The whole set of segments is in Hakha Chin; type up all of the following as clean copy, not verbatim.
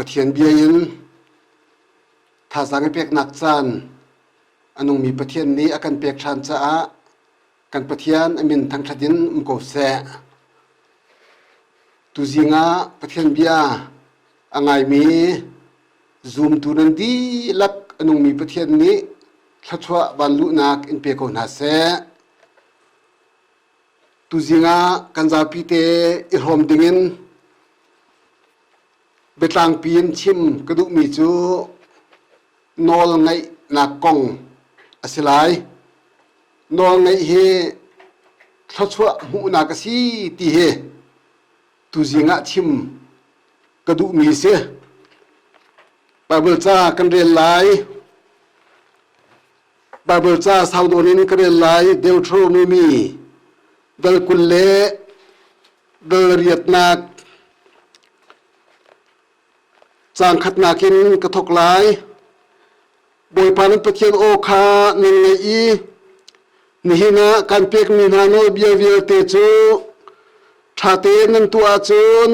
Pathian bia in thazaang i peknak caan a nungmi Pathian nih a kan pek ṭhan caah kan Pathian a min thangṭhat in um ko seh. Tuzing ah Pathian bia a ngaimi zumtu nan dihlak a nungmi Pathian nih thluachuah vanluhnak in pe ko hna seh. Tuzing ah kan zapi te i hrawm dingin biatlangpi in chim ka duhmi cu nawl ngeihnak kong a si lai. Nawl ngeih hi thluachuah hmuhnak a si ti hi tuzing ah chim ka duhmi a si. Baibal ca kan rel lai. Baibal ca sau nawn in ka rel lai. Deuteronomy dal 20 le dal riatnak caang khatnak in ka thawk lai. Bawipa nan Pathian aw kha nan ngaih i nihin ah kan pekmi hna nawlbia vialte cu ṭha tein nan tuah ahcun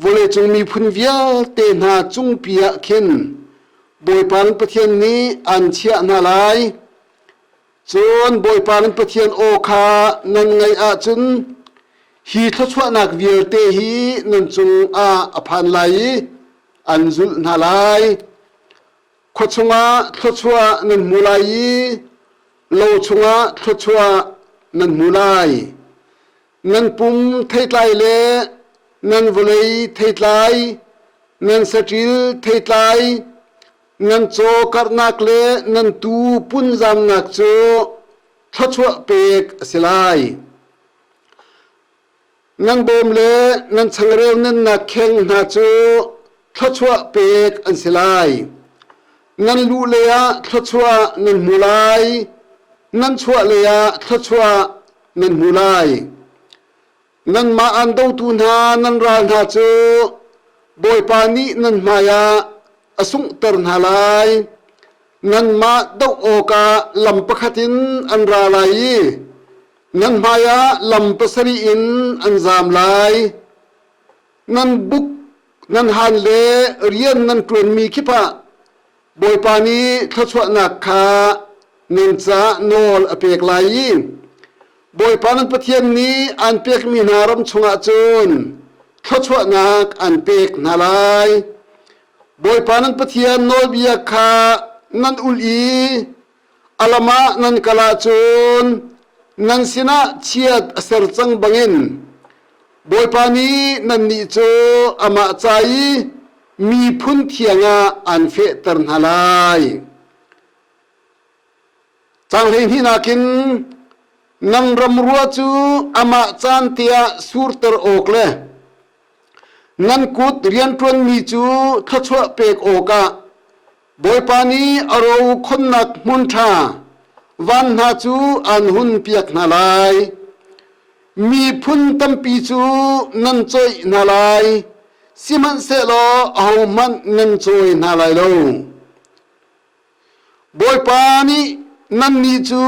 vawleicung miphun vialte hna cungpi ah khin Bawipa nan Pathian nih an chiah hna lai. Cun Bawipa nan Pathian aw kha nan ngaih ahcun hi thluachuahnak vialte hi nan cungah a phan lai i an zulh hna lai. Khua chungah thluachuah nan hmu lai i lo chungah thluachuah nan hmu lai. Nan pum theitlai le nan vawlei theitlai, nan saṭil theitlai, nan caw karhnak le nan tuu punzamnak cu thluachuah pek a si lai. Nan bawm le nan changreu nannak kheng hna cu thluachuah pek an si lai. Nan luh lei ah thluachuah nan hmu lai, nan chuah lei ah thluachuah nan hmu lai. Nanmah aan dotu hna nan ral hna cu Bawipa nih nan hmaiah a sunghter hna lai. Nanmah doh awkah lam pakhat in an ra lai i nan hmaiah lam pasarih in an zaam lai. Nan buk nan han le rian nan ṭuanmi kip ah Bawipa nih thluachuahnak kha nan caah nawl a pek lai i Bawipa nan Pathian nih aan pekmi hna ram chungah cun thluachuahnak an pek hna lai. Bawipa nan Pathian nawlbia kha nan ulh i a lam ah nan kal ahcun nan sinah chiat a ser cang bangin Bawipa nih nannih cu amah ca i miphun thiang ah aan fehter hna lai. Caang 12 nakin nan ramrua cu amah caan te ah surter awk le nan kut rianṭuanmi cu thluachuah pek awkah Bawipa nih a ro khonnak hmun ṭha van hna cu aan hunpiak hna lai. Miphun tampi cu nan coih hna lai, sihmanhsehlaw ahohmanh nan cawi hna lai lo. Bawipa nih nannih cu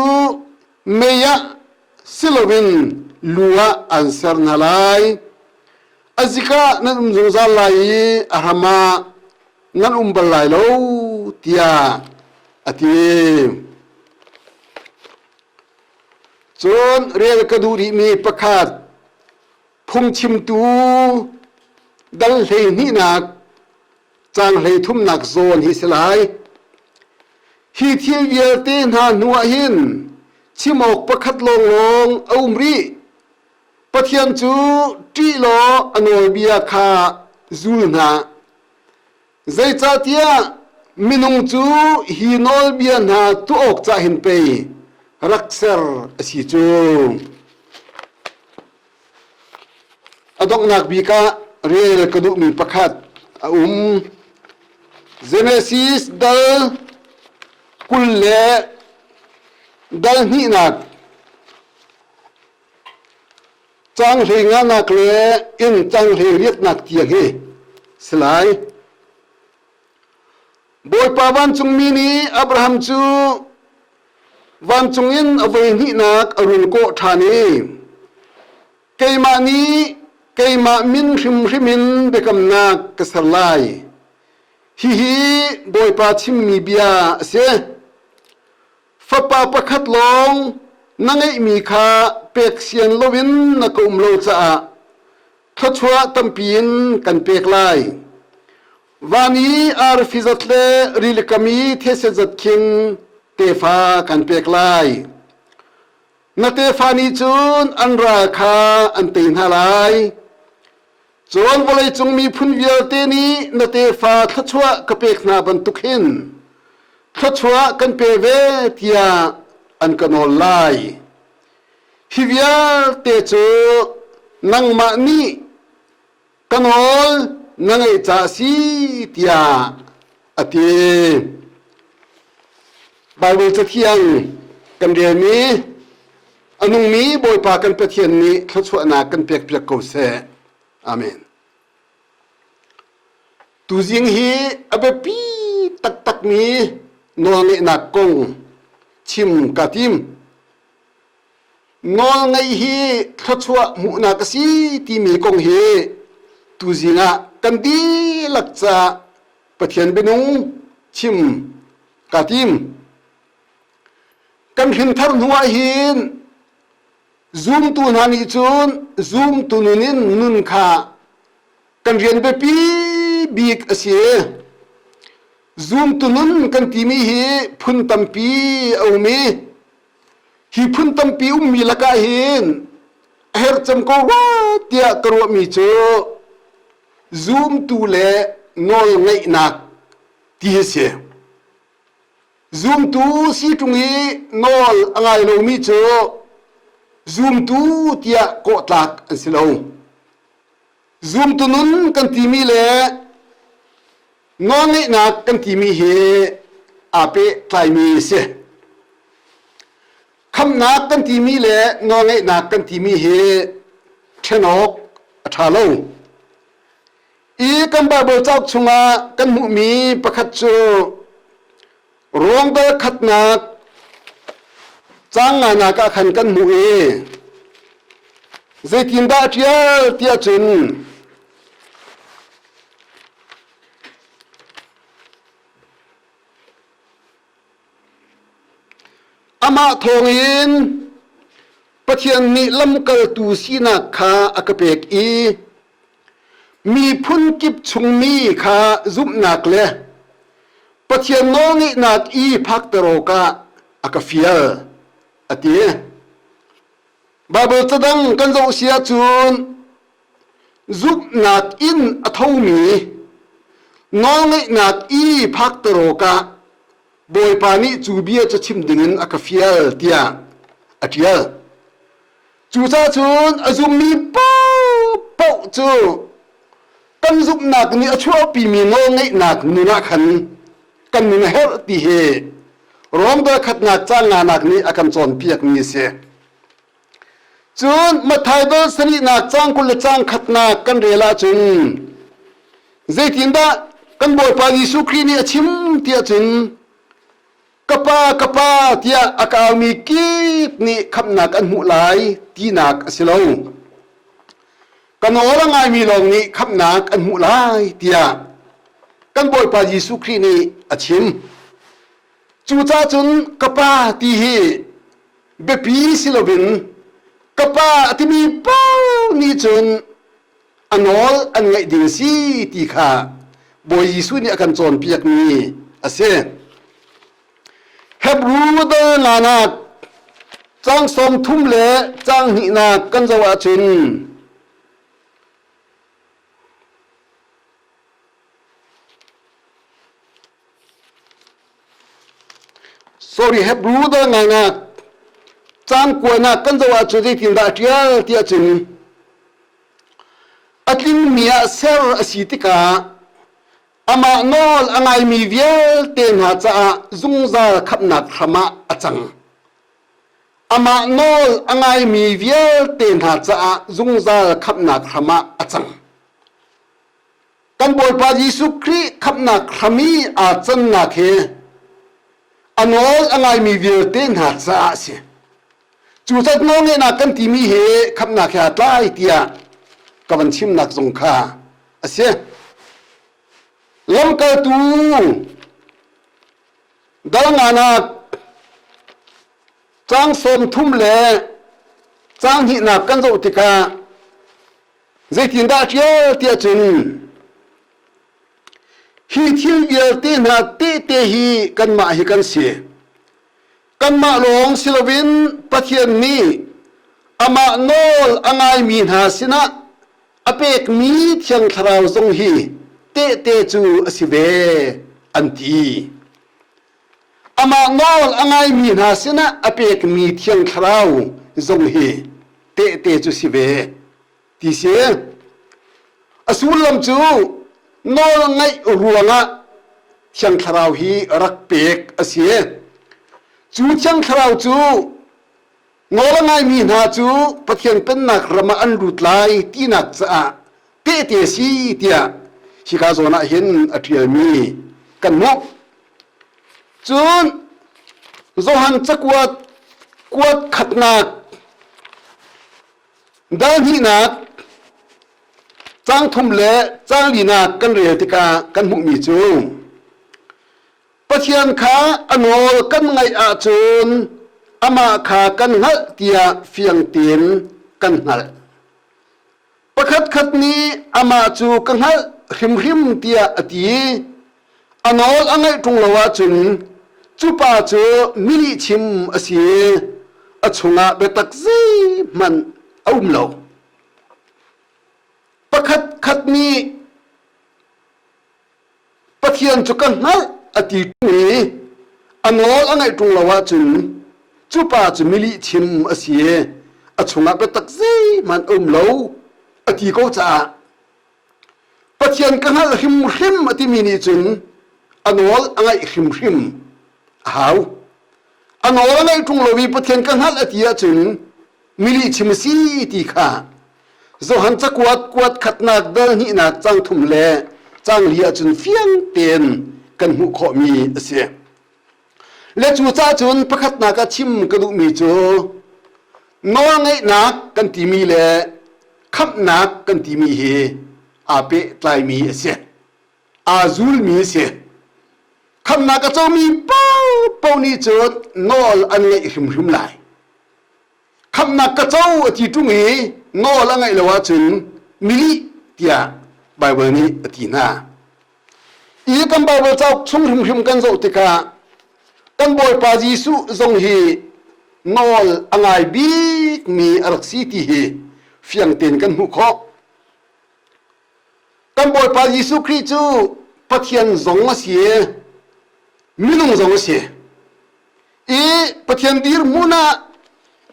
mei ah si loin lu ah aan ser hna lai. A zik ah nan um zungzal lai i a hram ah nan um bal lai lo tiah a ti. Cun rel ka duh rihmi pakhat phungchimtu dal hleihnihnak caang hleithumnak zawn hi si lai. Hi thil vialte hna hnuah hin chim awk pakhat lawnglawng a um rih. Pathian cu ṭih law a nawlbia kha zul hna. Zeicahtiah minung cu hi nawlbia hna tuah awk cah hin pei rak ser a si cu. A donghnak bik ah rel ka duhmi pakhat a um. Genesis dal 20 le dal hnihnak Caang hlei nganak le inn caang hlei riatnak tiang hi si lai. Bawipa vancungmi nih Abraham cu vancung in a voi hnihnak a run kawh ṭhan i keimah nih keimah min hrimhrim in biakamnak ka ser lai. Hihi Bawipa chimmi bia a si. Fapa pakhat lawng na ngeihmi kha pek sian loin na ka um lo caah thluachuah tampi in kan pek lai. Van i arfi zat le rilikam i these zat khin tefa kan pek lai. Na tefa nih cun an ral kha an tei hna lai. Cun vawleicung miphun vialte nih na tefa thluachuah ka pek hna bantuk hin thluachuah kan pe ve tiah an ka nawl lai. Hi vialte cu nangmah nih ka nawl na ngeih caah a si tiah a ti. Baibal Cathiang kan relmi a nungmi Bawipa kan Pathian nih thluachuahnak kan pekpiak ko seh. Amen. Tuzing hi a biapi taktakmi nawlngeihnak kong chim ka tim. Nawlngeih hi thluachuah hmuhnak a si timi kong hi tuzing ah kan dihlak caah Pathian bianung chim kaa tim. Kan hrinthar hnu ah hin zumtu hna nih cun zumtu nun in nun kha kan rian biapi bik a si. Zumtu nun kan timi hi phun tampi a um i Hi phun tampi ummi lakah hin a herh cem ko rua tiah ka ruahmi cu zumtu le nawlngeihnak ti hi si. Zumtu si ṭung i nawl a ngai lomi cu zumtu tiah kawh tlak an si lo. Zumtu nun kan timi le Nawlngeihnak kan timi hi aa pehtlaimi a si. Khamhnak kan timi le nawlngeihnak kan timi hi ṭhen awk a ṭha lo. I kan Baibal cauk chungah kan hmuhmi pakhat cu ruangdal khatnak caang nganak ah khan kan hmuh i zeitindah a ṭial tiah cun Amah thawngin Pathian nih lamkaltu sinak kha a ka pek i miphun kip chungmi kha zumhnak le Pathian nawlngeihnak i phakter awkah a ka fial, a ti. Baibal cadang kan zoh si ahcun zumhnak in a thomi nawlngeihnak i phakter awkah Bawipa nih cu bia cu chim dingin a ka fial tiah a ṭial. Cucaah cun a zummi paohpaoh cu kan zumhnak nih a chuahpimi nawlngeihnak nun ah khan kan nun a herh ti hi Rom dal khatnak caan nganak nih a kan cawnpiakmi a si. Cun Matthai dal sarihnak caang 20 le caang khatnak kan rel ahcun zeitindah kan Bawipa Jesuh Khrih nih a chim tiah cun ka pa ka pa tiah a ka aumi kip nih khamhnak an hmuh lai tinak a si lo. Ka nawl a ngaimi lawng nih khamhnak an hmuh lai tiah kan Bawipa Jesuh Khrih nih a chim. Cucaah cun ka pa ti hi biapi si loin ka pa a timi paoh nih cun a nawl an ngaih ding a si ti kha Bawi Jesuh nih a kan cawnpiakmi a si. Hebru dal caang 30 le caang hnihnak kan zoh ahcun Sorry, Hebrew dal ngaingai caan kuanak kan zoh ahcun zeitindah a ṭial ti ahcun a tlingmi ah ser a si tikah amah nawl a ngaimi vialte hna caah zungzal khamhnak hram ah a cang. Amah nawl a ngaimi vialte hna caah zungzal khamhnak hram ah a cang. Kan Bawipa Jesuh Khrih khamhnak hram i aa cannak hi a nawl a ngaimi vialte hna caah a si. Cucat nawlngeihnak kan timi hi khamhnak he aa tlai tiah ka van chimnak zong kha a si. Lamkaltu dal nganak caang 30 le caang hnihnak kan zoh tikah zeitindah a ṭial tiah cun hi thil vialte hna tehte hi kanmah hi kan si. Kanmah lawng si loin Pathian nih amah nawl a ngaimi hna sinah a pekmi Thiang Thlarau zong hi tehte cu a si ve, an ti. Amah nawl a ngaimi hna sinah a pekmi Thiang Thlarau zong hi tehte cu si ve, ti si. A sullam cu nawl ngaih ruangah Thiang Thlarau hi rak pek a si. Cu Thiang Thlarau cu nawl a ngaimi hna cu Pathian Pennak ram ah an lut lai tinak caah tehte si tiah hika zawn ah hin a ṭialmi kan hmuh. Cun Johan cakuat kuat khatnak dal hnihnak caang thum le caang linak kan rel tikah kan hmuhmi cu Pathian kha a nawl kan ngaih ahcun amah kha kan hngalh tiah fiang tein kan hngalh. Pakhatkhat nih amah cu ka hngalh hrimhrim tiah a ti i a nawl a ngaih ṭung lo ahcun cu pa cu milihchim a si i a chungah biatak zeihmanh a um lo. Pakhatkhat nih Pathian cu ka hngalh a ti ṭung i a nawl a ngaih ṭung lo ahcun cu pa cu milihchim a si i a chungah biatak zeihmanh a um lo a ti ko caah Pathian ka hngalh hrimhrim a timi nih cun a nawl a ngaih hrimhrim a hau. A nawl a ngaih ṭung lo i Pathian ka hngalh a ti ahcun milihchim a si ti kha Johan cakuat kuat khatnak dal hnihnak cang thum le cang li ahcun fiang tein kan hmuh khawhmi a si. Le cu ca cun pakhatnak ah chim ka duhmi cu nawlngeihnak kan timi le khamhnak kan timi hi aa pehtlaimi a si. Aa zulmi a si. Khamhnak a comi paohpaoh nih cun nawl an ngeih hrimhrim lai. Khamhnak ka co a ti ṭung i nawl a ngaih lo ahcun milih tiah Baibal nih a ti hna. I kan Baibal cauk chung hrimhrim kan zoh tikah kan Bawipa Jesuh zong hi nawl a ngai bikmi a rak si ti hi fiang tein kan hmuh khawh. Kan Bawipa Jesuh Khrih cu Pathian zong a si i minung zong a si. I Pathian dirhmun ah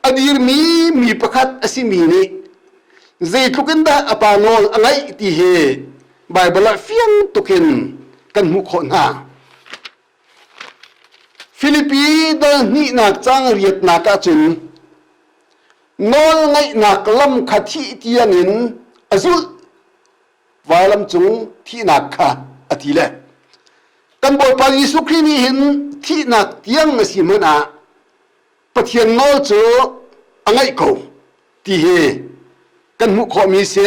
a dirmi mi pakhat a simi nih zeitluk in dah a pa nawl a ngaih ti hi Baibal ah fiang tukin kan hmuh khawh hna. Filipi dal hnihnak caang riatnak ahcun nawlngaihnak lam kha thih tiangin a zulh vailam cung thihnak kha a ti le kan Bawipa Jesuh Khrih nih hin thihnak tiang a si hmanh ah Pathian nawl cu a ngaih ko ti hi kan hmuh khawhmi si.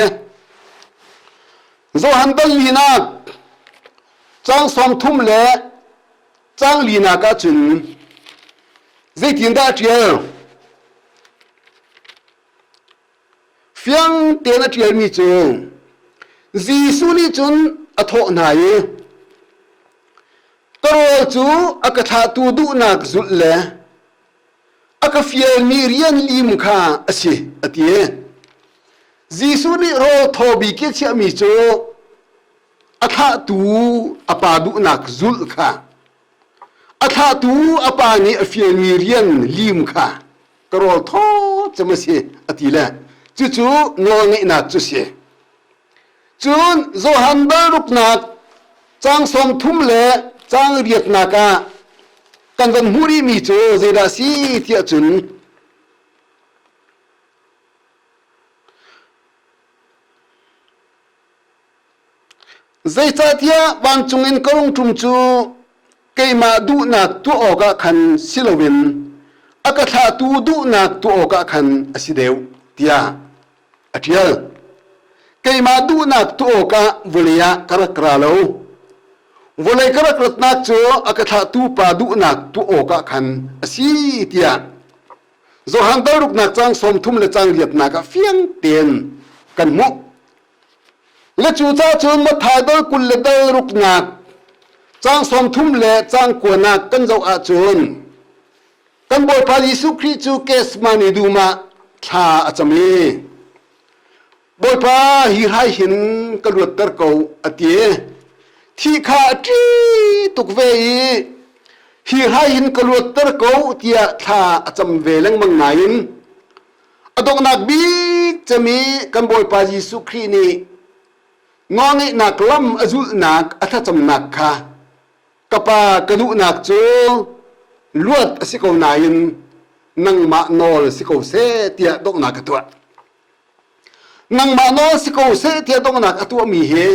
Johan dal linak caang 30 le caang linak ahcun zeitindah a ṭial? Fiang tein a ṭialmi cu Jesuh nih cun a thawh hna i ka rawl cu a ka thlahtu duhnak zulh le a ka fialmi rian lim kha a si a ti. Jesuh nih rawl thaw bik i chiahmi cu a thlahtu a pa duhnak zulh kha a thlahtu a pa nih a fialmi rian lim kha ka rawl thaw cem a si a ti le cucu nawlngeihnak cu si. Cun Johan dal ruknak caang 30 le caang riatnak ah kan van hmuh rihmi cu zeidah a si tiah cun Zeicahtiah vancung in ka rung ṭum cu keimah duhnak tuah awkah khan si loin a ka thlahtu duhnak tuah awkah khan a si deuh, tiah a ṭial. Keimah duhnak tuah awkah vawlei ah ka rak ra lo. Vawlei ka rak ratnak cu a ka thlahtu pa duhnak tuah awkah khan a si tiah Johan dalruknak caang 30 le caang riatnak ah fiang tein kan hmuh. Le cu ca cun Matthai dal 20 le dal ruknak caang 30 le caang kuanak kan zoh ahcun kan Bawipa Jesuh Khrih cu Gethsemane dum ah thla a cam i Bawipa hi hrai hin ka luatter ko a ti. Thi kha a ṭi tuk ve i hi hrai hin ka luatter ko tiah thla a cam ve lengmang nain a donghnak bik cem i kan Bawipa Jesuh Khrih nih nawlngeihnak lam a zulhnak a thlacamnak kha ka pa ka duhnak cu luat a si ko nain nangmah nawl si ko seh tiah donghnak a tuah. Nangmah nawl si ko seh tiah donghnak a tuahmi hi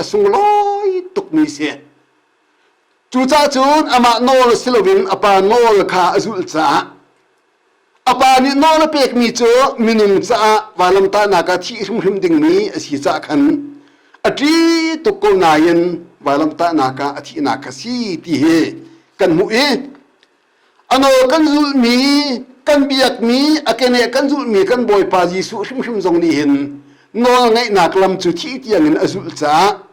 a sunglawi tukmi si. Cucaah cun amah nawl si loin a pa nawl kha a zulh caah a pa nih nawl a pekmi cu minung caah vailamtahnak ah thih hrimhrim dingmi a si caah khan a ṭi tuk ko nain vailamtahnak ah a thihnak kha si ti hi kan hmuh i A nawl kan zulhmi, kan biakmi, a keneh kan zulhmi kan Bawipa Jesuh hrimhrim zong nih hin nawl ngeihnak lam cu thih tiangin a zulh caah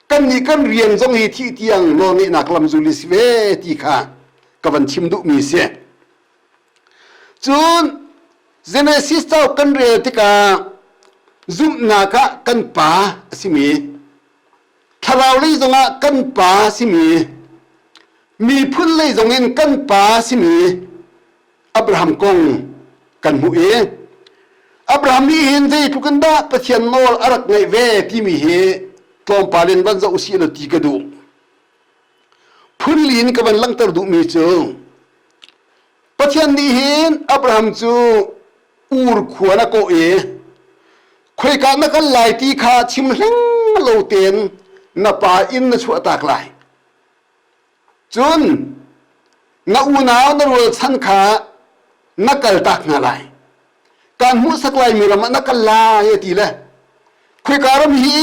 kannih kan rian zong hi thih tiang nawl ngeihnak lam zul i si ve ti kha ka van chim duhmi si. Cun Genesis cauk kan rel tikah zumhnak ah kan pa a simi thlarau lei zongah kan pa simi miphun lei zongin kan pa simi Abraham kong kan hmuh i Abraham nih hin zeitluk in dah Pathian nawl a rak ngaih ve timi hi tlawmpal in van zoh usih law ti ka duh. Phunli in ka van langhter duhmi cu Pathian nih hin Abraham cu Ur khua na kawh i khoika na kal lai ti kha chim hleng lo tein na pa inn na chuahtak lai. Cun na unau na rualchan kha na kaltak hna lai. Kaan hmuhsak laimi ram ah na kal lai a ti le khoika ram hi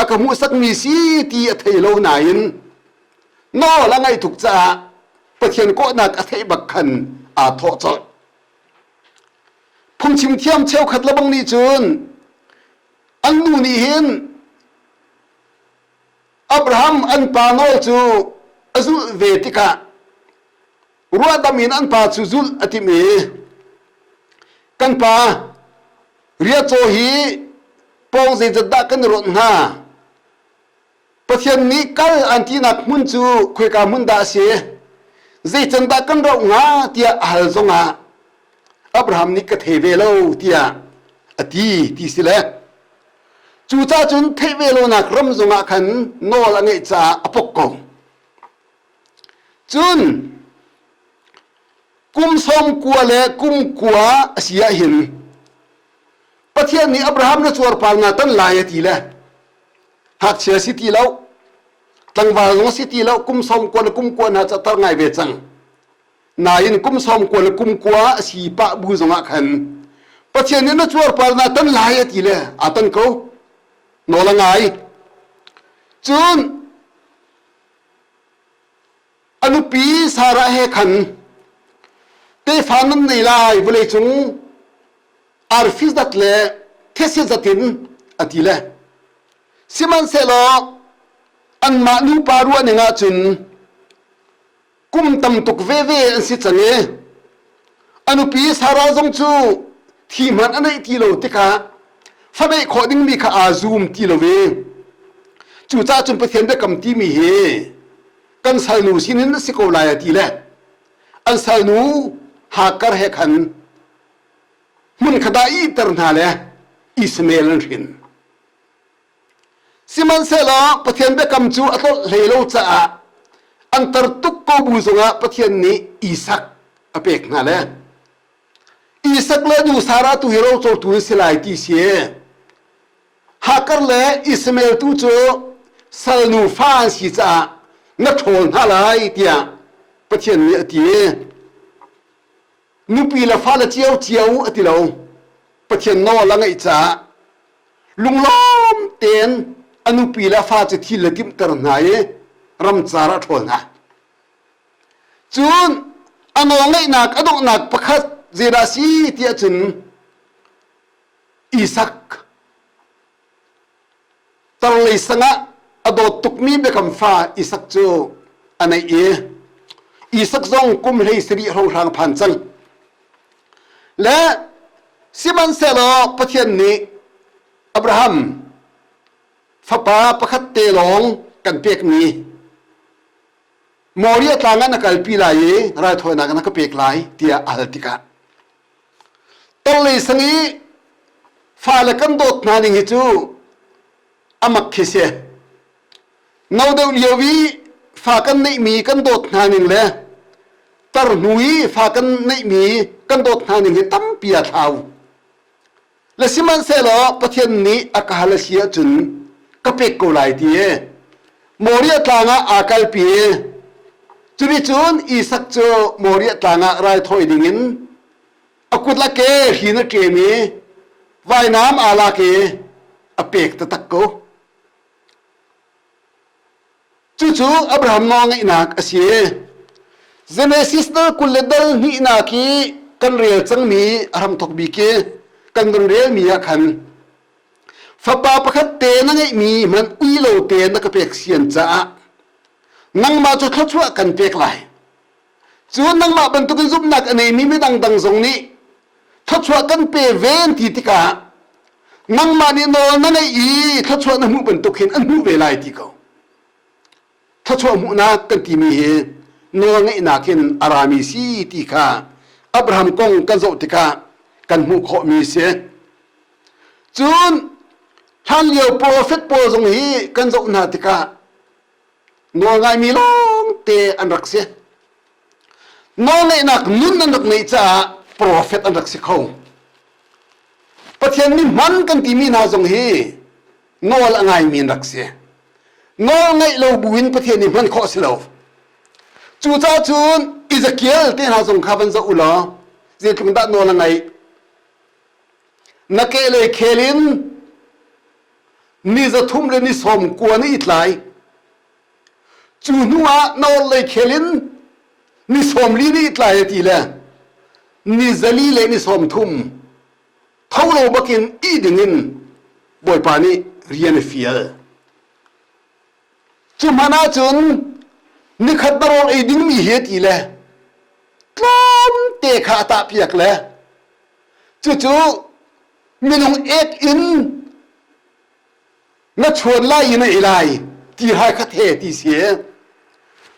a ka hmuhsakmi si ti a thei lo nain nawl a ngaih tuk caah Pathian kawhnak a theih bak khan aa thawh colh. Phungchim thiam cheukhat lebang nih cun an nu nih hin Abraham an pa nawl cu a zulh ve tikah ruahdam in an pa cu zulh a timh i kan pa riacaw hi pawng zeizat dah kan i rawnh hnga Pathian nih kal an tinak hmun cu khoika hmun dah a si zeican dah kan rauh hnga tiah a hal zongah Abraham nih ka thei ve lo tiah a ti ti si le Cucaah cun theih ve lonak ram zongah khan nawl a ngeih caah a pok ko. Cun kum 90 le kum kua a si ah hin Pathian nih Abraham na cuarpar naa tan lai a ti le ngakchia si ti lo tlangval zong si ti lo kum 90 le kum kua hna cu a tar ngai ve cang. Nain kum 90 le kum kua a si pah bu zongah khan Pathian nih na cuarpar naa tan lai a ti le aa tan ko. Nawl a ngai. Cun a nupi Sarah he khan tefa nan nei lai vawleicung arfi zat le these zat in a ti le sihmanhsehlaw anmah nupa ruah ning ahcun kum tam tuk veve an si cang i a nupi Sarah zong cu thi hmanh a neih ti lo tikah fa neih khawh dingmi kha aa zum ti lo i cucaah cun Pathian biakam timi hi kan salnu sinin a si ko lai a ti le an salnu Hagar he khan hmun khat ah ihter hna le Ishmael an hrin. Sihmanhsehlaw Pathian biakam cu a tlolh hlei lo caah an tar tuk ko bu zongah Pathian nih Isak a pek hna le Isak le nu Sarah tu hi rocotu an si lai ti si. Hagar le Ishmael tu cu salnu fa an si caah na ṭhawl hna lai tiah Pathian nih a ti. Nupi le fale ciocio a ti lo. Pathian nawl a ngaih caah lunglawm tein a nupi le a fa cu thil le timhter hna i. Ramcar ah a ṭhawl hna. Cun a nawlngeihnak a donghnak pakhat zeidah a si ti ahcun Isak tarlei sangah a dawt tukmi biakam fa Isak cu a neih i Isak zong kum 17 hrawnghrang phan cang. Le sihmanhsehlaw Pathian nih Abraham fapa pakhat te lawng kan pekmi Moriah tlang ah na kalpi lai i raithawinak na ka pek lai tiah a hal tikah Tarlei sang i fale kan dawt hna ning hi cu a mak khi si. No deuh lio i fa kan neihmi kan dawt hna ning le tar hnu i fa kan neihmi kan dawt hna ning hi tampi a thlau. Le sihmanhsehlaw Pathian nih a ka hal a si ahcun ka pek ko lai ti i Moriah tlang ah aa kalpi i cuticun Isak cu Moriah tlang ah raithawi dingin a kut le ke hrin a ṭem i vainam aa lak i a pek taktak ko. Cucu Abraham nawlngeihnak a si. Genesis dal 20 le dal hnihnak i kan rel cangmi a hramthawk bik i kan van relmi ah khan fapa pakhat te na ngeihmi hmanh ui lo te na ka pek sian caah nangmah cu thluachuah kan pek lai. Cun nangmah bantukin zumhnak a neimi midang dang zong nih thluachuah kan pe ve an ti tikah nangmah nih nawl na ngeih i thluachuah na hmuh bantuk hin an hmuh ve lai ti ko. Thluachuah hmuhnak kan timi hi nawl ngeihnak in a rami si ti kha Abraham kong kan zoh tikah kan hmuh khawhmi si. Cun hlanlio profet pawl zong hi kan zoh hna tikah nawlngaimi lawngte an rak si. Nawlngeihnak nun an rak ngeih caah profet an rak si kho. Pathian mi hman kan timi hna zong hi nawl a ngaimi an rak si. Nawl ngaih lo buin Pathian nih hman khawh a si lo. Cucaah cun Ezekiel te hna zong kha van zoh u law zeitluk dah nawl a ngaih. Na kehlei khel in ni 300 le ni 90 na i tlai. Cu hnu ah na orhlei khel in ni 40 na i tlai a ti le ni 400 le ni 30 tho lo bakin ih dingin Bawipa nih rian a fial. Cu hmanh ahcun nikhat na rawl ei dingmi hi a ti le tlawmte kha a tahpiak le cucu minung ek in na chuan lai i na ei lai ti hai kha the ti si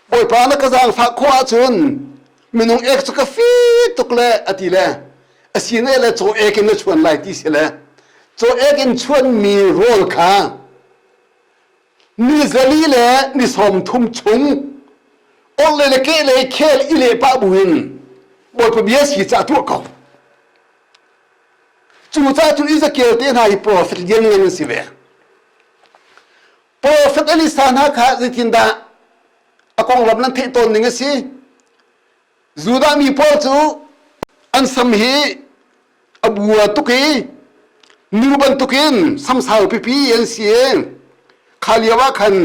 Bawipa na ka zaangfah khawh ahcun minung ek cu ka fi tuk le a ti le a sin le caw ek in na chuan lai ti si le caw ek in chuanmi rawl kha ni 400 le ni 30 chung orhlei le kehlei khel i leh pah buin Bawipa bia si ca tuah ko. Cucaah cun Ezekiel te hna hi profet lianngan an si ve. Profet Elisa hna kha zeitindah a konglam nan theih tawn ning a si? Judah mi pawl cu an sam hi a bua tuk i nu bantukin samsau pipi an si i kha lio ah khan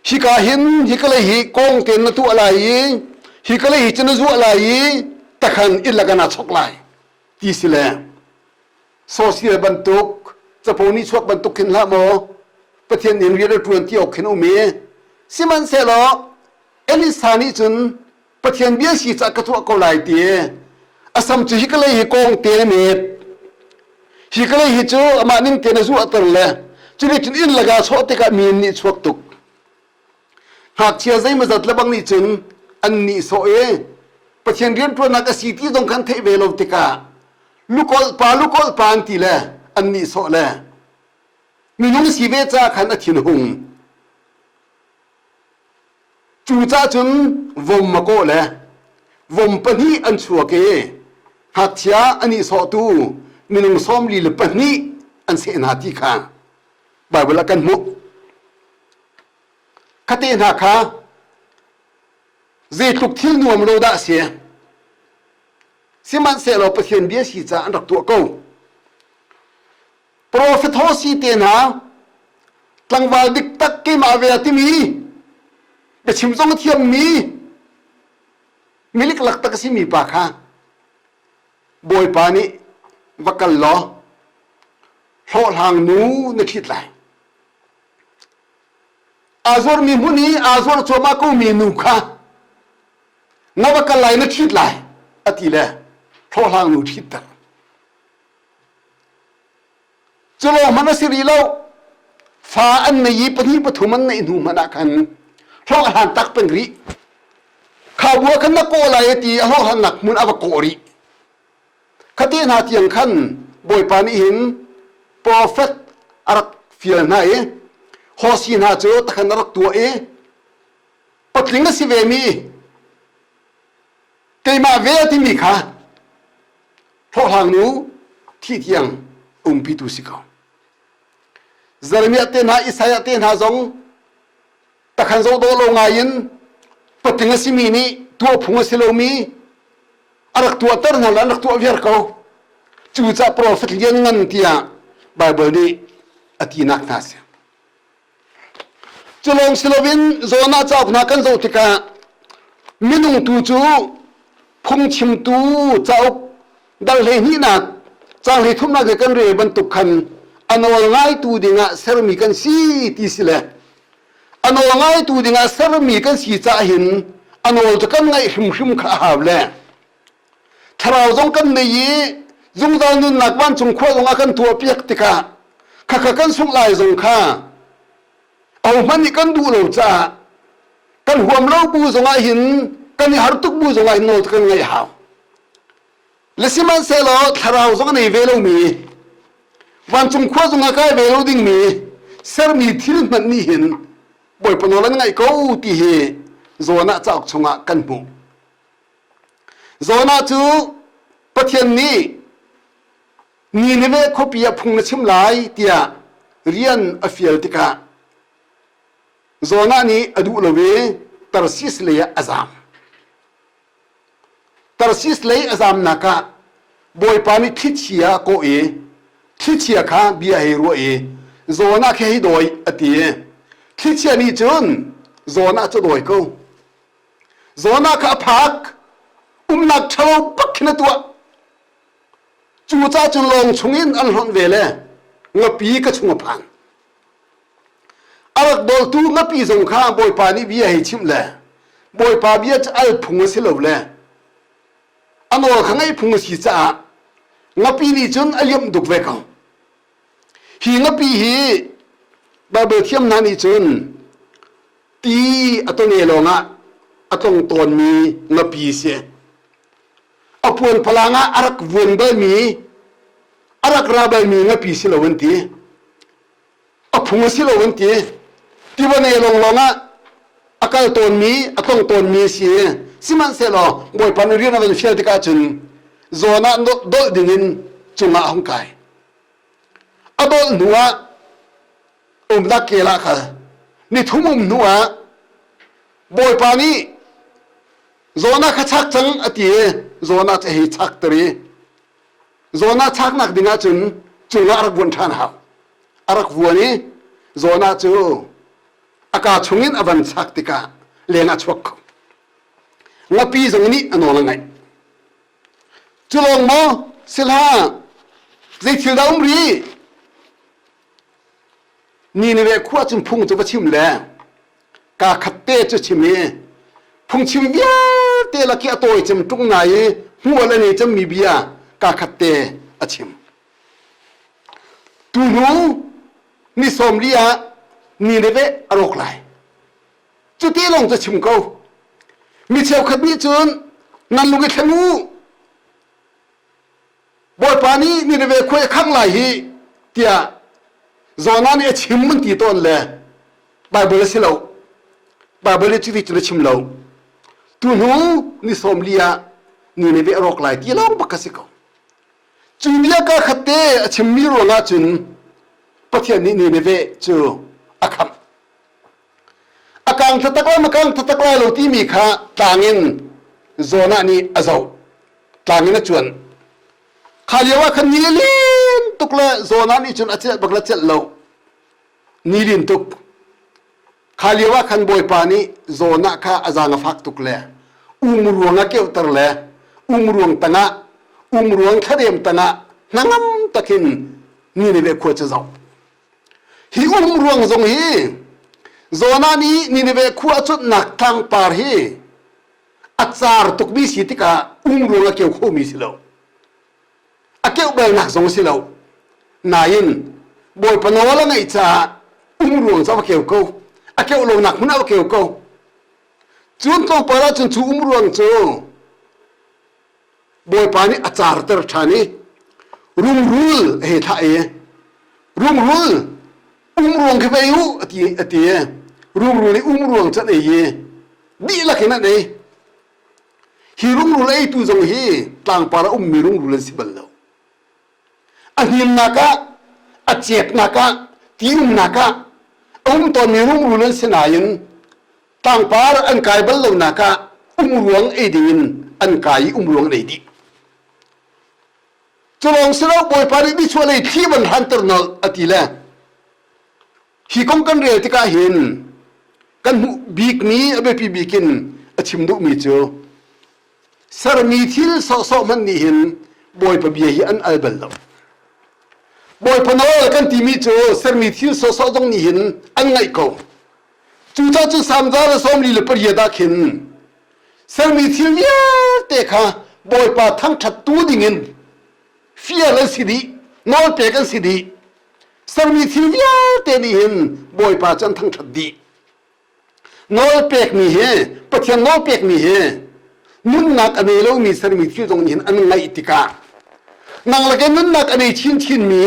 hika hin hika lei hi kong tein na tuah lai i hika lei hi cu na zuah lai i takhan inn lakah naa chok lai ti si le social bantuk capo nih chuak bantuk khin hlah maw Pathian inn rian a ṭuan ti awk khin um i sihmanhsehlaw Elisa nih cun Pathian bia si cah ka tuah ko lai ti a sam cu hi ka lei hi kong te na met hi ka lei hi cu amah ning te na zuahter le cuti cun inn laga sawh tikah mi nih chuak tuk ngakchia zeimawzat le bang nih cun an nih sawh i Pathian rianṭuannak a si ti zong khan theih ve lo tikah lukawlh pa lukawlh pa an ti le an nih sawh le minung si ve ca khan a thin hung Cucaah cun vom a kawh le vom pahnih an chuak i ngakchia a nihsawhtu minung 42 an seh hna ti kha Baibal ah kan hmuh. Khate hna kha zeitluk thil nuam lo dah a si. Sihmanhsehlaw Pathian bia si caah an rak tuah ko. Profet Hosea te hna tlangval dik tak keimah ve a timi. Biachim zong a thiammi milik lak tak a simi pa kha Bawipa nih va kal law hlawhhlang nu na ṭhit lai. Aa zuarmi hmun i aa zuar cuahmah komi nu kha na va kal lai na ṭhit lai a ti le hlawhhlang nu ṭhitter. Cu lawng hmanh a si rih lo. Fa an nei i pahnih pathum an neih hnu hmanh ah khan hlawhhlan tak peng rih. Kha bu ah khan na kawh lai a ti i a hlawhhlannak hmun a va kawh rih. Khate hna tiang khan Bawipa nih hin profet a rak fial hna i Hosi hna cu takhan a rak tuah i patling a si vemi keimah ve a timi kha hlawhhlang nu thi tiang umpitu si ko. Jeremiah te hna Isaiah te hna zong takhan zoh dawh lo ngai in patling a simi nih tuah phung a si lomi a rak tuahter hna le an rak tuah viar ko. Cucaah profet lianngan tiah Baibal nih a tinak hna a si. Cu lawng si loin Jonah cauk hna kan zoh tikah minung tu cu phungchimtu cauk dal hleihnihnak caang hleithumnak he kan rel bantuk khan a nawl ngaitu dingah sermi kan si ti si le a nawl ngaitu dingah sermi kan si caah hin a nawl cu kan ngaih hrimhrim kha a hau le Thlarau zong kan nei i zungzal nunnak vancung khua zong a kan tuahpiak tikah khakha kan sungh lai zong kha ahohmanh nih kan duh lo caah kan huam lo bu zongah hin kan i har tuk bu zongah hin nawl kan ngaih hau. Le sihmanhsehlaw thlarau zong a nei ve lomi vancung khua zong a kai ve lo dingmi sermi thil hmanh nih hin Bawipa nawl an ngaih ko ti hi Jonah cauk chungah kan hmuh. Jonah cu Pathian nih Nineveh khuapi ah phung na chim lai tiah rian a fial tikah Jonah nih a duh lo i Tarsis lei ah a zaam. Tarsis lei a zaamnak ah Bawipa nih thlichia a kawh i thlichia kha bia hei ruah i Jonah khi hei dawi a ti. Thlichia nih cun Jonah cu dawi ko. Jonah kha a phak umnak ṭhalo bak khin a tuah. Cucaah cun lawng chungin an hlonh ve le ngapi ka chung a phan. A rak dawltu ngapi zong kha Bawipa nih bia hei chimh le Bawipa bia cu al phung a si lo le a nawl kha ngaih phung a si caah ngapi nih cun a liamh duk ve ko. Hi ngapi hi Baibal thiam hna nih cun Ti a tone lawngah a tlong tawnmi ngapi si. A puanphalang ah a rak vuan balmi, a rak ra balmi ngapi si lo an ti. A phung a si lo an ti. Tiva ne lawnglawng ah a kal tawnmi, a tlong tawnmi a si. Sihmanhsehlaw Bawipa nih rian a van fial tikah cun zawn ah dolh dingin cungah a hung kai. A dolh hnuah umnak kel ah kal nithum um hnu ah Bawipa nih Jonah kha chak cang a ti i Jonah cu hei chak ter i Jonah chaknak ding ahcun cungah a rak vuan ṭhan hau a rak vuan i Jonah cu a kaa chungin a van chak tikah leng ah chuak kho ngapi zong nih a nawl a ngaih cu lawng maw si hlah zei thil dah um rih Nineveh khua cun phung cu va chim le kaa khat te cu chim i phungchim vialte lak i a tawi cem ṭung nai i hmual a nei cemmi bia kaa khat te a chim. Tuhnu ni 40 ah Nineveh a rawk lai. Cuti lawng cu chim ko. Mi cheukhat nih cun nan lung i thleng u. Bawipa nih Nineveh khua i khangh lai hi tiah Jonah nih a chim an ti tawn le Baibal a si lo. Baibal nih cuti cun a chim lo. Tu hnu ni 40 ah Nineveh a rawk lai ti lawng bak a si ko. Cu bia ka khat te a chimmi ruangah cun Pathian nih Nineveh cu a khamh. A kang taktak lai ma kang taktak lai lo timi kha tlang in Jonah nih a zoh. Tlang in a cuan. Kha lio ah khan ni a lin tuk le Jonah nih cun a celh bak le celh lo. Ni lin tuk. Kha lio ah khan Bawipa nih Jonah kha a zaang a fak tuk le um ruang a keuhter le um ruang tangah um ruang thlarem tangah hnangam takin Nineveh khua cu zoh. Hi um ruang zong hi Jonah nih Nineveh khua a cunhnak tlangpar hi a car tukmi si tikah um ruang a keu khomi si lo. A keuh balnak zong si lo. Nain Bawipa nawl a ngaih caah um ruang cu a va keu ko. A keuh lonak hmun ah a va keu ko. Cun tlawmpal ahcun cu um ruang cu Bawipa nih a carter ṭhan i rungrul a hei thlah i rungrul umruang khi va ei u a ti a ti rungrul nih umruang cu an ei i dihlak in an ei. Hi rungrul eitu zong hi tlangpar a ummi rungrul an si bal lo. A hninnak ah, a ceknak ah, ti umnak ah a um tawnmi rungrul an si nain tlangpar an kai bal lonak ah umruang ei dingin an kai i umruang an ei dih. Cu lawng si lo Bawipa nih nichuahlei thli van hranter nolh a ti le hi kong kan rel tikah hin kan hmuh bikmi a biapi bik in a chim duhmi cu sermi thil sawhsawh hmanh nih hin Bawipa bia hi an al bal lo. Bawipa nawl kan timi cu sermi thil sawhsawh zong nih hin an ngaih ko. Cucaah cu Salm 148 ah khin sermi thil vialte kha Bawipa thangṭhattu dingin fial an si dih, nawlpek an si dih. Sermi thil vialte nih hin Bawipa cu an thangṭhat dih. Nawlpekmi hi Pathian nawlpekmi hi nunnak a nei lomi sermi thil zong nih hin an ngaih tikah nang lake nunnak a nei chinchinmi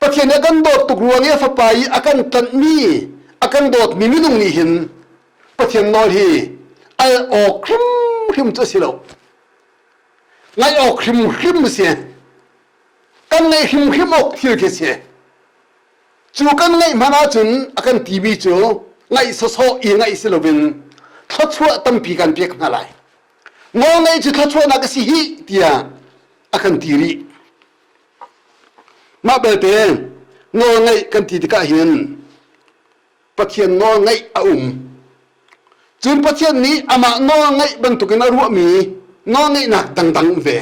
Pathian nih a kan dawt tuk ruang i a fapa i a kan tlanhmi a kan dawtmi minung nih hin Pathian nawl hi al awk hrimhrim cu a si lo. Ngaih awk hrimhrim a si. Kan ngaih hrimhrim awk thil khi a si. Cu kan ngaih hmanh ahcun a kan timi cu ngaih sawsawh i ngaih si loin thluachuah tampi kan pek hna lai. Nawlngaih cu thluachuahnak a si hih tiah a kan ti rih. Mah belte nawlngaih kan ti tikah hin Pathian nawlngaih a um. Cun Pathian nih amah nawlngaih bantukin a ruahmi nawlngaihnak dangdang um ve.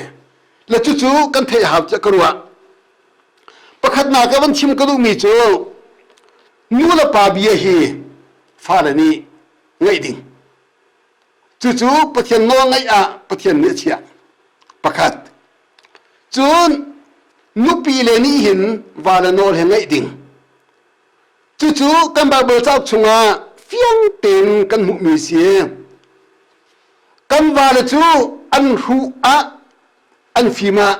Le cucu kan theih hau tiah ka ruah. Pakhatnak ah van chim ka duhmi cu nu le pa bia hi fale nih ngaih ding. Cucu Pathian nawlngaih ah Pathian nih a chiah. Pakhat. Cun nupi le nih hin vale nawl he ngaih ding. Cucu kan Baibal cauk chungah fiang tein kan hmuhmi si. Kan vale cu an hruh ah an fim ah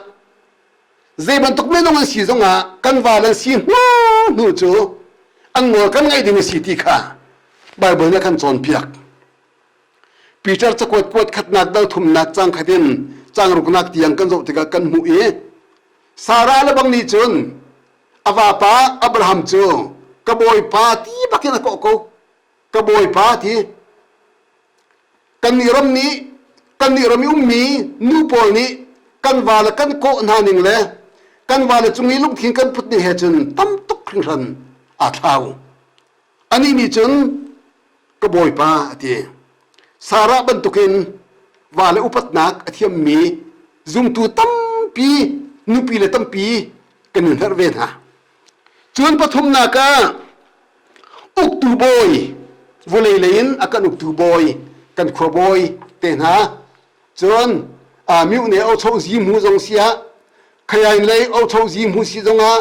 zei bantuk minung an si zongah kan vale an si hnu hnu cu an nawl kan ngaih ding a si ti kha Baibal nih a kan cawnpiak. Peter cakuat kuat khatnak dal thumnak cang khat in cang ruknak tiang kan zoh tikah kan hmuh i Sarah le bang nih cun a vapa Abraham cu ka bawipa ti bakin a kawh ko ka bawipa ti kannih ram nih kannih ram i ummi nu pawl nih kan va le kan kawh hna ning le kan va le cung i lungthin kan put ning he cun tam tuk hringhran aa thlau Anih nih cun ka bawipa a ti. Sarah bantukin vale upatnak a thiammi zumtu tampi nupi le tampi kan in herh ve hna. Cun pathumnak ah uktu bawi vawlei lei in a kan uktu bawi kan khua bawi te hna cun myu ne ocho zi mu zong siah khayain lei ocho zi mu si zongah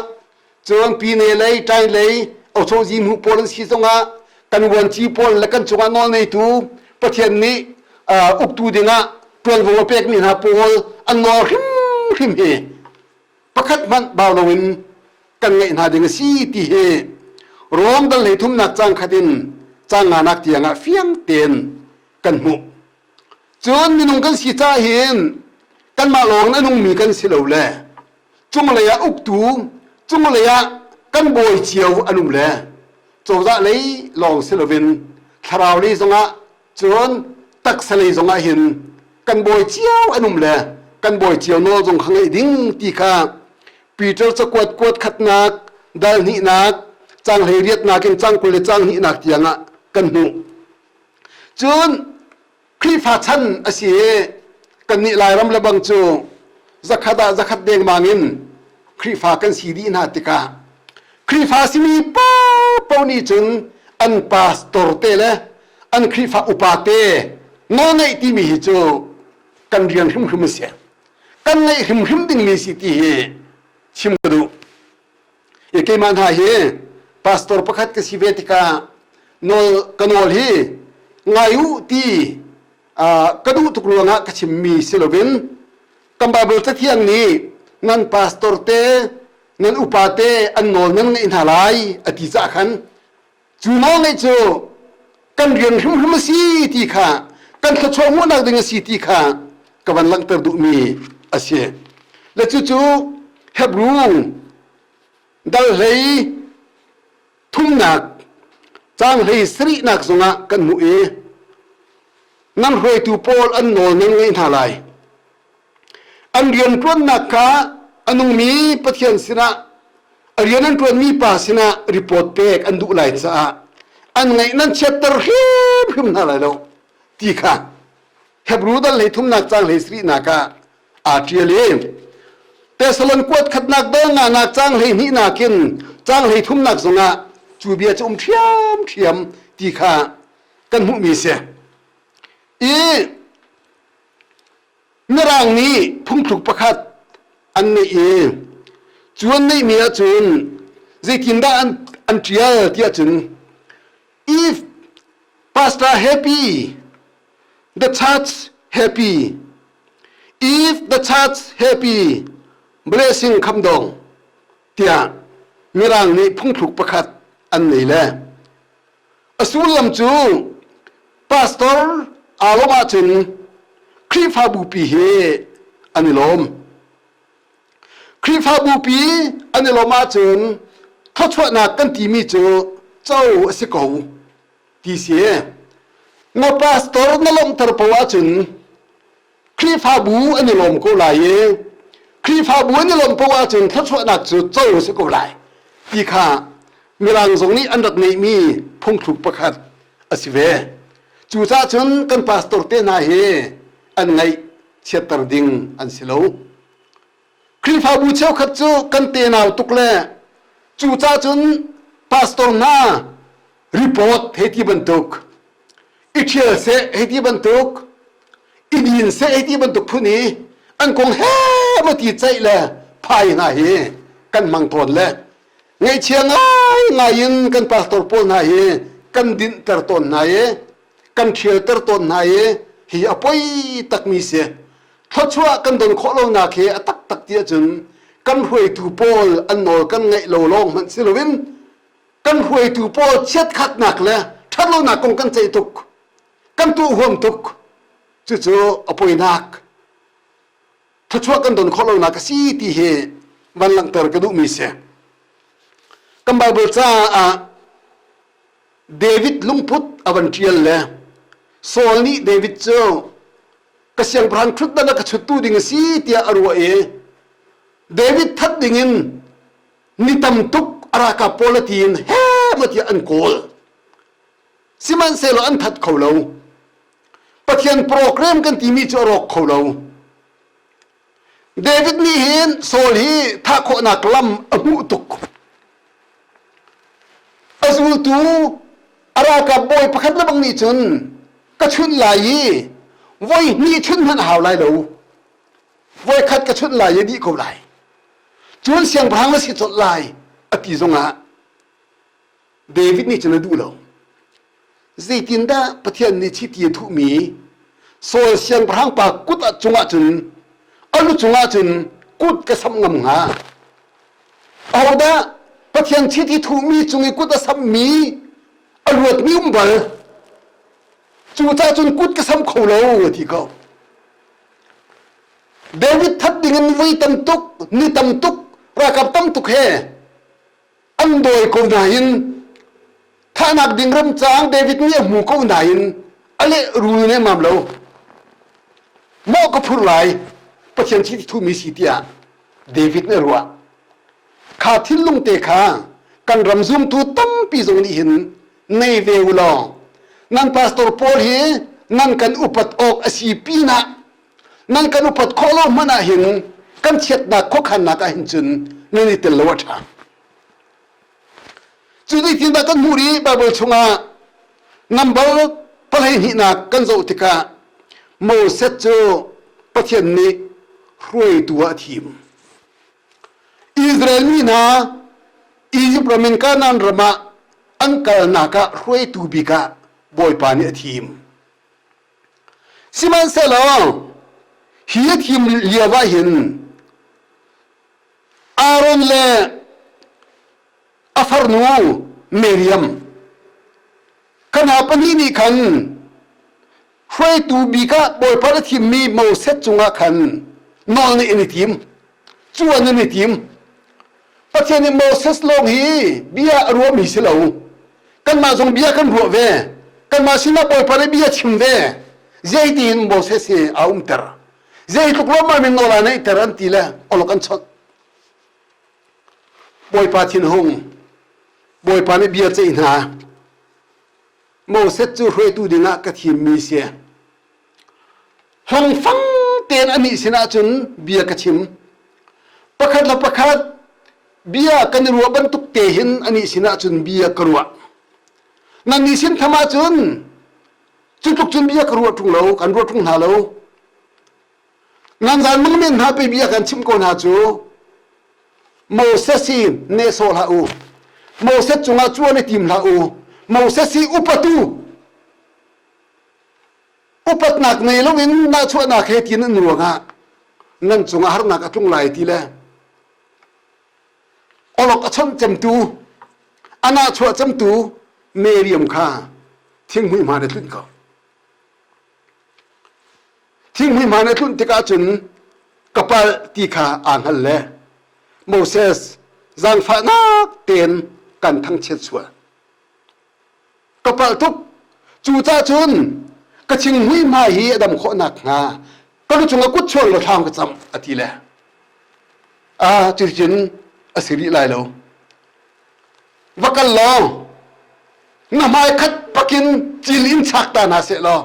Cun pine lei, ṭai lei, ochozi hmu pawl an si zongah kan vuanci pawl le kan cungah nawlneitu Pathian nih uktu dingah ṭuanvo a pekmi hna pawl an nawl hrimhrim hi pakhat hmanh bau loin kan ngeih hna ding a si ti hi Rom dal hlei thumnak cang khat in cang nganak tiangah fiang tein kan hmuh. Cun minung kan si caah hin kanmah lawng in a nungmi kan si lo le cunglei ah uktu cunglei ah kan bawi cio an um le cozah lei lawng si loin thlarau lei zongah cun taksa lei zongah hin kan bawi cio an um le kan bawi cio nawl zong kha ngeih ding ti kha Peter cakuat kuat khatnak dal hnihnak cang hlei riatnak in cang 20 le cang hnihnak tiangah. kan hmuh. Cun Khrihfa chan a si i kannih Lairam le bang cu zakhat ah zakhat dengmang in Khrihfa kan si dih hna tikah Khrihfa simi paohpaoh nih cun an pastor te le an Khrihfa upa te nawlngeih timi hi cu kan rian hrimhrim a si. Kan ngeih hrimhrim dingmi si ti hi chim ka duh. I keimah hna hi pastor pakhat ka si ve tikah nawl ka nawl hi ngai u ti ka duh tuk ruangah ka chimmi si loin kan Bible cathiang nih nan pastor te nan upa te an nawl nan ngeih hna lai a ti caah khan cu nawl ngeih cu kan rian hrimhrim a si ti kha kan thluachuah hmuhnak ding a si ti kha ka van langhter duhmi a si. Le cucu Hebrew dal hlei thumnak caang hlei sarihnak zongah kan hmuh i nan hruaitu pawl an nawl nan ngaih hna lai. An rianṭuannak kha a nungmi Pathian sinah a rian an ṭuanmi pa sinah report pek an duh lai caah an ngaih nan chiatter hrimhrim hna lai lo ti kha Hebrew dal hlei thumnak caang hlei sarihnak ah aa ṭial i Thessalon kuat khatnak dal nganak caang hlei hnihnak in caang hlei thumnak zongah cu bia cu um ṭhiamṭhiam ti kha kan hmuhmi si. I Mirang nih phungthluk pakhat an neih i cu an neihmi ahcun zeitindah an, an ṭial ti ahcun if pastor happy the church happy if the church happy blessing kham dong tiah Mirang nih phungthluk pakhat an nei le A sullam cu pastor aa lawmh ahcun Khrihfabupi hi an i lawm. Khrihfabupi an i lawmh ahcun thluachuahnak kan timi cu co a si ko ti si. Na pastor na lawmhter paoh ahcun Khrihfabu an i lawm ko lai i Khrihfabu an i lawmh paoh ahcun thluachuahnak cu co a si ko lai ti kha Mirang zong nih an rak ngeihmi phungthluk pakhat a si ve. Cucaah cun kan pastor te hna hi an ngaih chiatter ding an si lo. Khrihfabu cheukhat cu kan tenau tuk le cucaah cun pastor hna report hei ti bantuk i ṭhial seh hei ti bantuk i din seh hei ti bantuk phun i an kong he maw ti ceih le phai hna hi kan hmang tawn le ngaihchia ngai ngai in kan pastor pawl hna hi kan dinhter tawn hna i kan ṭhialter tawn hna i hi a poi takmi si thluachuah kan don khawh lonak hi a taktak ti ahcun kan hruaitu pawl an nawl kan ngaih lo lawng hmanh si loin kan hruaitu pawl chiatkhatnak le ṭhatlonak kong kan ceih tuk kan tuah huam tuk cucu a poinak thluachuah kan don khawh lonak a si ti hi van langhter ka duhmi si kan Bible caah David lungput a van ṭial le Saul nih David cu ka siangpahrang ṭhutdan a ka chuttu ding a si tiah a ruah i David that dingin ni tam tuk a ralkap pawl a tiin he ma tiah an kawl sihmanhsehlaw an that kho lo Pathian program kan timi cu a rawk kho lo David nih hin Saul hi thah khawhnak lam a hmuh tuk a zultu a ralkap bawi pakhat le bang nih cun ka chunh lai i voi hnih chunh hmanh a hau lai lo voi khat ka chunh lai i dih ko lai Cun siangpahrang na si colh lai a ti zongah David nih cun a duh lo. Zeitindah Pathian nih chiti a thuhmi Saul siangpahrang pa kut ah cungah cun a lu cungah cun kut ka samh ngam hnga? Ahodah Pathian chiti thuhmi cung i kut a samhmi a luatmi um bal? Cucaah cun kut ka sam kho lo a ti ko. David that dingin voi tam tuk, ni tam tuk, ralkap tam tuk he an dawi ko nain thahnak ding ramcang David nih a hmu ko nain a leh rul nemmam lo. Mawh ka phur lai, Pathian chiti thumi si tiah David nih a ruah. Kha thinlung te kha kan ram zumtu tampi zong nih hin nei ve u law. Nan pastor pawl hi nan kan upat awk a si pinah nan kan upat khawh lo hmanh ah hin kan chiatnak khuakhannak ah hin cun nan i tel lo a ṭha. Cu zeitindah kan hmuh rih Baibal chungah number pahleihnihnak kan zoh tikah Moses cu Pathian nih hruaitu ah a thim. Israel mi hna Izipt ram in Kanaan ram ah an kalnak ah hruaitu bik ah Bawipa nih a thim. Sihmanhsehlaw hi a thim lio ah hin Aaron le a farnu Miriam kan hna pahnih nih khan hruaitu bik ah Bawipa a thimmi Moses cungah khan nawl nih an i tim cu an an i tim Pathian nih Moses lawng hi bia a ruahmi si lo kanmah zong bia kan ruah ve kanmah sinah Bawipa nih bia chim ve zeitin Moses hi aa umter zeitluk lawmmam in nawl aa neihter an ti le olok an chawnh Bawipa thinhung Bawipa nih bia ceih hna Moses cu hruaitu dingah ka thimmi si. Hlongfang tein anih sinah cun bia ka chim. Pakhat le pakhat bia kan i ruah bantuk te hin anih sinah cun bia ka ruah. Nannih sin tham ahcun cu tluk cun bia ka ruah ṭung lo, kan ruah ṭung hna lo. Nan zan mang men hna pe bia kan chimh ko hna cu Moses hi nehsawh hlah u. Moses cungah cuan i tim hlah u. Moses hi upatu upatnak nei loin nahchuahnak he tin an ruangah nan cungah harnak a tlung lai ti le olok a chawnh cemtu a nahchuah cemtu Miriam kha thinghmui hmaan a tlunh ko. Thinghmui hmaan a tlunh tikah cun ka palh ti kha aa hngal le Moses zaangfahnak tein kan thangchiat sual. Ka palh tuk. Cucaah cun ka thinghmui hma hi a dam khawh nakhnga ka lu cungah kut chuan law thlam ka cam a ti le a cuticun a si rih lai lo. Va kal law na hmai khat pakin cil in chak ta hna seh law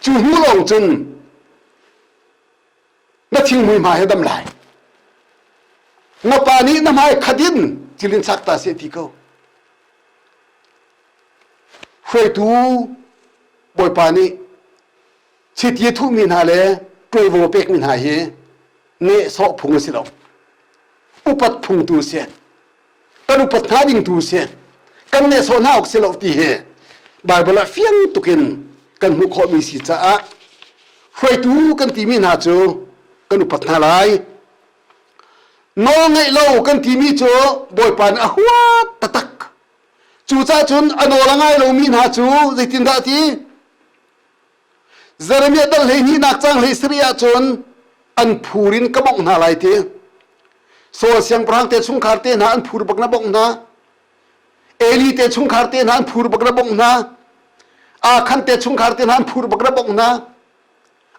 cu hnu lawng cun na thinghmui hma he dam lai na pa nih na hmai khat in cil in chak ta seh ti ko hruaitu bawipa nih chiti a thuhmi hna le ṭuaivo pekmi hna hi nehsawh phung a si lo upat phung tu a si kan upat hna ding tu si kan nehsawh hna awk si lo ti hi Bible ah fiang tukin kan hmuh khawhmi si caah hruaitu kan timi hna cu kan upat hna lai nawl ngeih lo kan timi cu Bawipa nih a huat taktak cucaah cun a nawl a ngai lomi hna cu zeitindah ti Jeremiah dal hleihnihnak cang hlei sarih ahcun an phur in ka bongh hna lai ti. Saul siangpahrang te chungkhar te hna an phur bak na bongh hna. Eli te chungkhar te hna an phur bak na bongh hna. Akhan te chungkhar te hna an phur bak na bongh hna.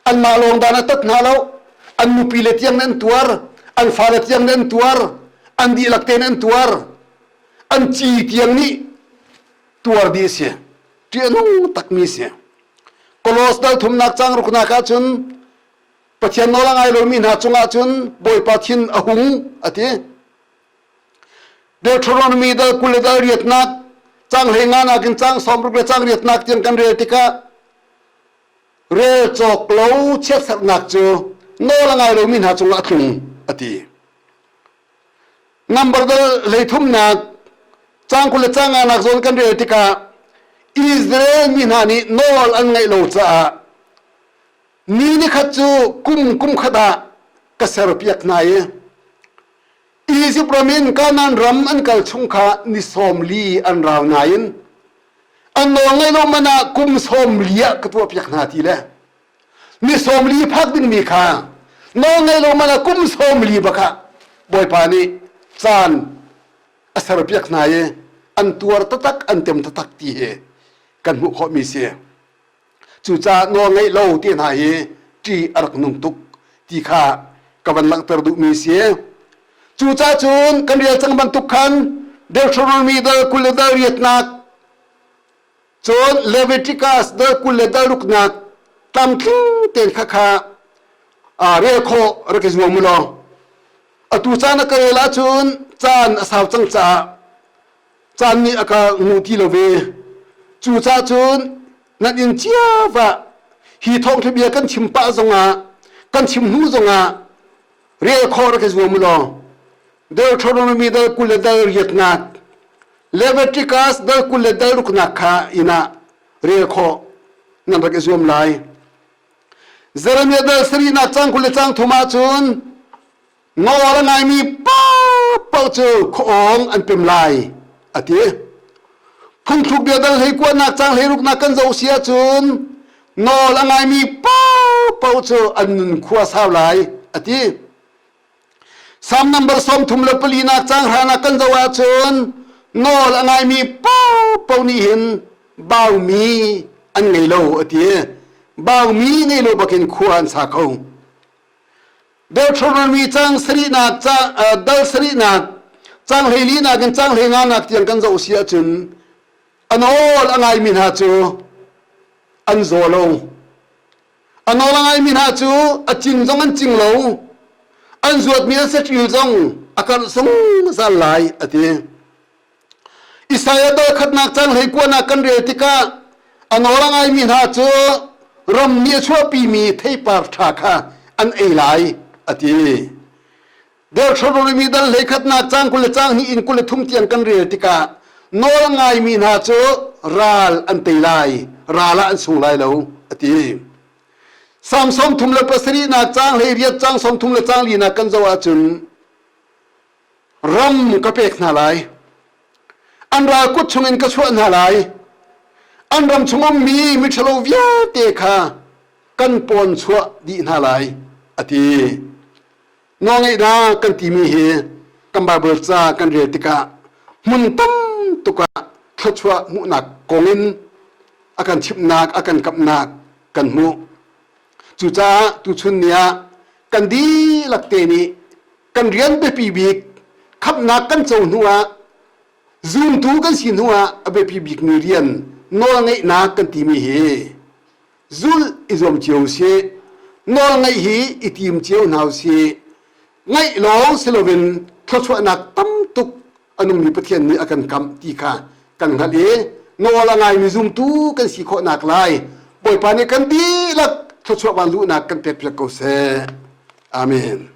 Anmah lawng dan a tat hna lo. An nupi le tiang an tuar. An fale tiang an tuar. An dihlak tein an tuar. An ci tiang nih tuar dih a si. Ṭih a nung takmi si. Kolos dal thumnak cang ruknak ah cun Pathian nawl a ngai lomi hna cungah cun Bawipa thin a hung a ti. Deuteronomy dal 20 le dal riatnak cang hlei nga nakin cang 60 le cang riatnak tiang kan rel tikah rel cawk lo chiatserhnak cu nawl a ngai lomi hna cungah a tlung a ti. Number dal hleithumnak cang 20 le cang nganak zawn kan rel tikah Israel mi hna nih nawl an ngaih lo caah ni nikhat cu kum kum khat ah ka serpiak hna i Izipt ram in Kanaan ram an kal chung kha ni 40 an rau nain an nawl ngaih lo man ah kum 40 ah ka tuahpiak hna ti le ni 40 phak dingmi kha nawl ngaih lo man ah kum 40 bak ah Bawipa nih caan a serpiak hna i an tuar taktak an tem taktak ti hi kan hmuh khawhmi si. Cucaah nawl ngeih lo ti hna hi ṭih a rak nung tuk ti kha ka van langhter duhmi si. Cucaah cun kan rel cang bantuk khan Deuteronomy dal 28 nak. Cun Leviticus dal 20 le dal ruknak tlamtling tein kha kha rel khawh rak i zuam u law atu caan a ka rel ahcun caan a sau cang caah caan nih a ka ngu ti lo ve. Cucaah cun nan inn cio ah hi thawngṭha bia kan chim pah zongah kan chim hnu zongah rel khawh rak i zuam u law Deuteronomy dal 20 le dal riatnak Leviticus dal 20 le dal ruknak kha inn ah rel khawh nan rak i zuam lai. Jeremiah dal sarihnak cang 20 le cang thum ahcun Nawl a ngaimi paohpaoh cu khuaawng an pem lai a ti. Phungthluk bia dal hlei kuatnak cang hlei ruknak kan zoh si ahcun nawl a ngaimi paohpaoh cu an nun khua sau lai a ti. Salm number 34 nak cang hranak kan zoh ahcun nawl a ngaimi paohpaoh nih hin baumi an ngei lo a ti. Baumi ngei lo bakin khua an sa kho. Deuteronomy cang sarihnak dal sarihnak cang hleilinak in cang hleinganak tiang kan zoh si ahcun a nawl a ngaimi hna cu an zaw lo. A nawl a ngaimi hna cu a cing zong an cing lo. An zuatmi an saṭil zong a karh zungzal lai a ti. Isaiah dal khatnak cang hlei kuanak kan rel tikah a nawl a ngaimi hna cu ram nih a chuahpimi theipar ṭha kha an ei lai a ti. Deuteronomy dal hlei khatnak cang 20 le cang hnih in 23 tiang kan rel tikah nawl ngaimi hna cu ral an tei lai, ral ah an sung lai lo a ti. Salm 37 nak cang hlei riat cang 30 le cang linak kan zoh ahcun ram ka pek hna lai. An ral kut chungin ka chuah hna lai. An ram chung ummi miṭhalo vialte kha kan pawn chuah dih hna lai, a ti. Nawlngeihnak kan timi hi kan Baibal ca kan rel tikah hmun tam tuk ah thluachuah hmuhnak kong in a kan chimhnak, a kan kamhnak kan hmuh. Cucaah tuchun ni ah kan dihlak te nih kan rian biapi bik khamhnak kan co hnu ah zumtu kan si hnu ah a biapi bikmi rian nawlngeihnak kan timi hi zulh i zuam cio usih nawlngeih hi i tim cio hna usih ngaih lawng si loin thluachuahnak tam tuk a nungmi Pathian nih a kan kamh ti kha kan hngalh i nawl a ngaimi zumtu kan si khawhnak lai Bawipa nih kan dihlak thluachuah van luhnak kan pekpiak ko seh. Amen.